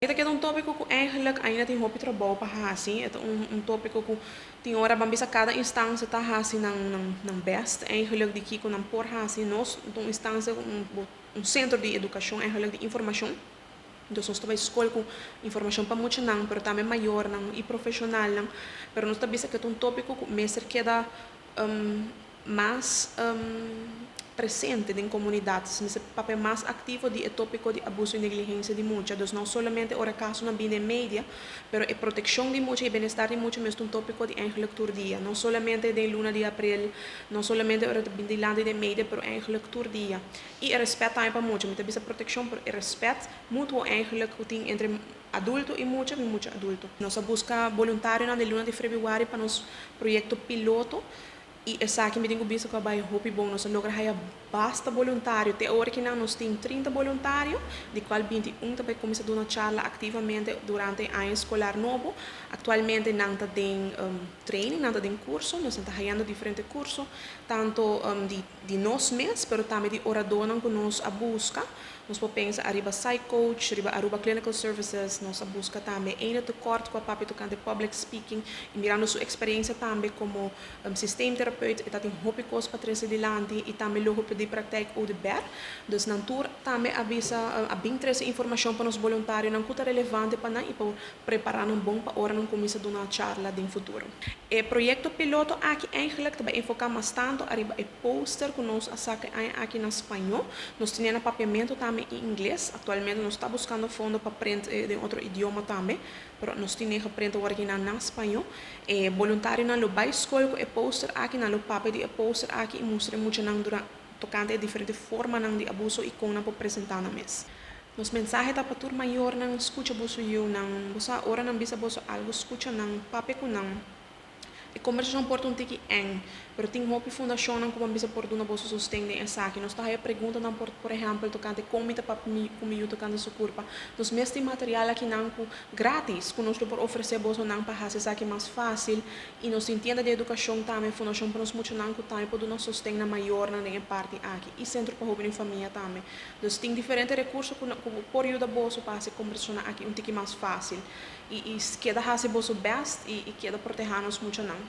E ta un topico cu eigenlijk ainda tin hopi trabou pa haci. E ta un topico cu tin ora ban bisa cada instancia ta haci nan best eigenlijk di kico nan por haci. Nos un instancia, un centro di educacion, eigenlijk di informacion. Dus nos ta bay scol cu informacion pa muchanan, pero tambe mayornan y profesionalnan. Pero nos ta bisa cu e ta un topico cu mester keda mas presente den comunidad. Mester papel mas activo di e topico di abuso y negligencia di mucha. Dus no solamente ora casonan bin den media, pero e proteccion di mucha y bienestar di mucha mester un topico di eigenlijk tur dia. No solamente den luna di april, no solamente ora bin dilanti den media, pero eigenlijk tur dia. Y e respet tambe pa mucha. Mi ta bisa proteccion, pero e respet mutuo eigenlijk cu tin entre adulto y mucha y mucha adulto. Nos a busca voluntarionan den luna di februari pa nos proyecto piloto y esaki, mi tin cu bisa cu a bay hopi bon. Nos a logra haya basta voluntario. Te awor cu nos tin 30 voluntario, di cual 21 tambe ta cuminsa duna charla activamente durante e aña escolar nobo. Actualmente nan ta den training, nan ta den curso, nos ta hayando diferente curso, tanto di nos mes, pero tambe di oradornan cu nos a busca. Nos por pensa ariba Coach, riba Aruba Clinical Services, nos a busca tambe Einde Tekort cu a papia tocante public speaking y mirando su experiencia tambe como systeemtherapeut, e tin hopi cos pa trece dilanti y tambe logopedie praktijk Oduber. Dus nan tur tambe a bisa a bin trece informacion pa nos voluntarionan cu ta relevante pa nan y pa prepara nan bon pa ora nan cuminsa duna charla den futuro. E proyecto piloto aki eigenlijk ta enfoca mas tanto ariba e poster cu nos a saca aki na Spaño. Nos tin na Papiamento tambe na Ingles. Actualmente nos ta buscando fondo pa print den otro idioma tambe, pero nos tin geprint awor aki na Spaño. E voluntarionan lo bay scol cu e poster aki, nan lo papia di e poster aki y mustra muchanan durante tocante diferente formanan di abuso y con nan por presenta nan mes. Nos mensahe ta pa tur mayornan: scucha boso yiunan, boso ora nan bisa boso algo, scucha nan, papia cu nan. E conversacion por ta un tiki eng, pero tin hopi fundacionnan cu bisa por duna boso sosten den esaki. Nos ta haya preguntanan, por ehempel, tocante con mi ta papia cu mi tocante su curpa. Nos mes tin material akinan cu gratis, cu nos por ofrece bosonan pa haci esaki mas facil y nos tin tienda di educacion tambe, Fundacion pa Nos Muchanan, cu tambe por duna sosten na mayornan den e parti aki y Centro pa Hoben y Famia tambe. Dus tin diferente recurso cu por yuda boso pa haci e conversacion aki un tiki mas facil. Y keda haci boso best y keda proteha nos muchanan.